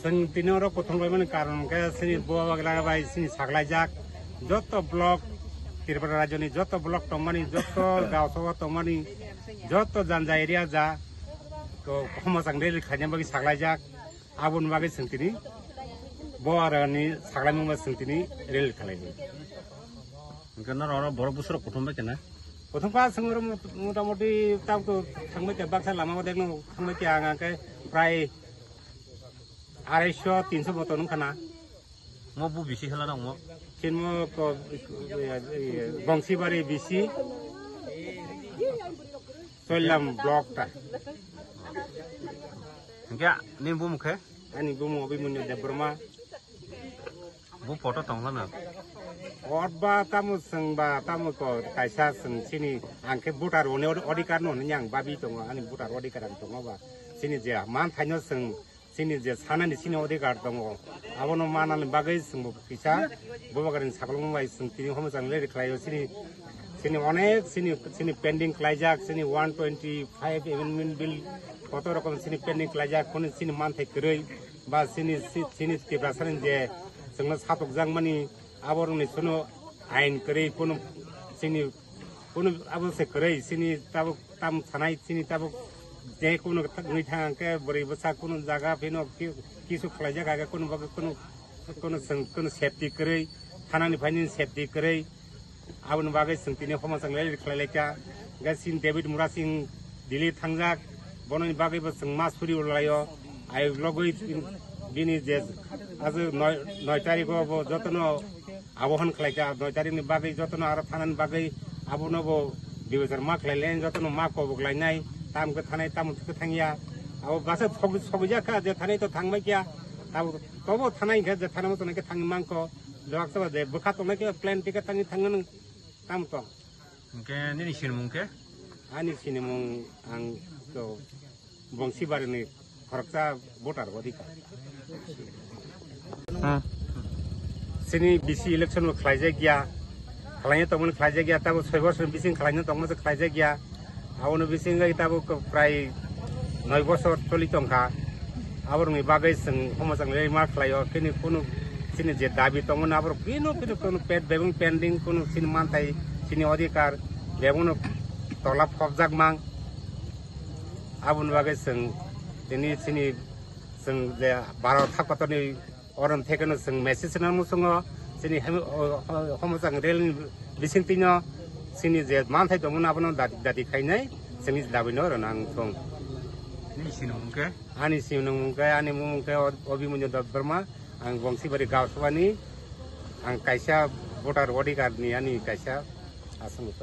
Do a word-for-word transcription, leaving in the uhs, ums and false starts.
Chwng tini oro kuthum bai mani karon hwnkhe chini bubagra bai chini saklaijak joto block, Tripura rajyoni joto block tongmani, joto gaon sabha tongmani, joto janja area ja, to homochang rally khaina bagwi saklaijak. Aboni bagwi chwng tini bubagrani saklaimung bai chwng tini rally khlaijak. Hwnkhe norok oro borok bwswk kuthum bai khe na? Kuthum kha chwng oro mot-, motamoti tabuk thangbai khe baksa lama o dekno thangbai khe ang hwnkhe prai araiso tinso moto nung khana. Mo bu bisi hela nang mo? Chinmo ko, iya, iya, Bongsibari bisi. Soilam block ta. Hwnkhe ni bumung khe? Ani bumung Abhimanyu Debbarma. Bu photo tong hana? Ot ba tamo chwng ba tamo ko kaisa chwng chini ang khe voter one odhikar no hwnwi ang babi tongo, ani voter odhikar ang tongo ba. Chini je manthaino chwng chini je sanani chini odhikar tongo, abono manani bagwi chwngbo kisa bubagrani sakolokma bai chwng tini homochang rally khlaio. Chini, chini onek chini, chini pending khlaijak, chini one twenty five amendment bill koto rokom chini pending khlaijak, kono chini manthai kwrwi ba chini, chini Tiprasani je chwngno satokjakmani aborokni chwngno ain kwrwi kono chini kono abo se kwrwi chini tabuk tam sanai chini tabuk je kono wngwi thang khe bwrwi bwsa kono jaga phino ki-, kisu khlaijak khe kono bagwi kono, kono chwng kono safety kwrwi thanani phaini safety kwrwi aboni bagwi chwng tini homochang rally khlai lai kha. Hwnkhe chini David Murasing Delhi thangjak, bononi bagwi bo chwng ma suri laio. Ayuk logwi bini je ajo noi, noi tarikh o bo jotono abohon khlai kha, noi tarikh ni bagwi jotono aro thanani bagwi abono bo bibechar ma khlai lai, jotono ma kobok lai nai, tam khe thanai, tamo khe thangya. Abo basa sogwi, sogwi jak kha, je thanai to thang bai kya, abo tobo thanai khe je thanai mo tonai khe thangwi man kho, jawak saba je bwkha tongnai khe plan ticket thangwi thangwi nang tam to. Hwnkhe nini sinimung khe? Ani sinimung ang to Bongsibari ni khoroksa voter odhikar. Hmm. Chini bisi election bo khlaijak ya, khlaina tongmani khlaijak ya, tabo soi bosor bising khlaina tongmani khlaijak ya. Aboni bising bai tabo prai noi bosor choli tongkha. Aborokni bagwi chwng homochang rally ma khlaio, kini kunu chini je dabi tongmani aborok kunu, kunu, kunu pet bebung pending kunu chini manthai, chini odhikar bebungno tola phobjak mang. Aboni bagwi chwng tini chini chwng je Bharat hakotorni orom thekeno chwng message rwna muchungo chini hem-, o, o, homochang rally ni bisingtwino chini je manthai tongmani abono dati, dati khainai chwngni dabino rwna ang thung. Nini sinimung khe? Ani sinimung khe, ani mung khe Ob-, Abhimanyu Debbarma, ang Bongsibari Gaosabani, ang kaisa voter odhikar ni ani kaisa aswk.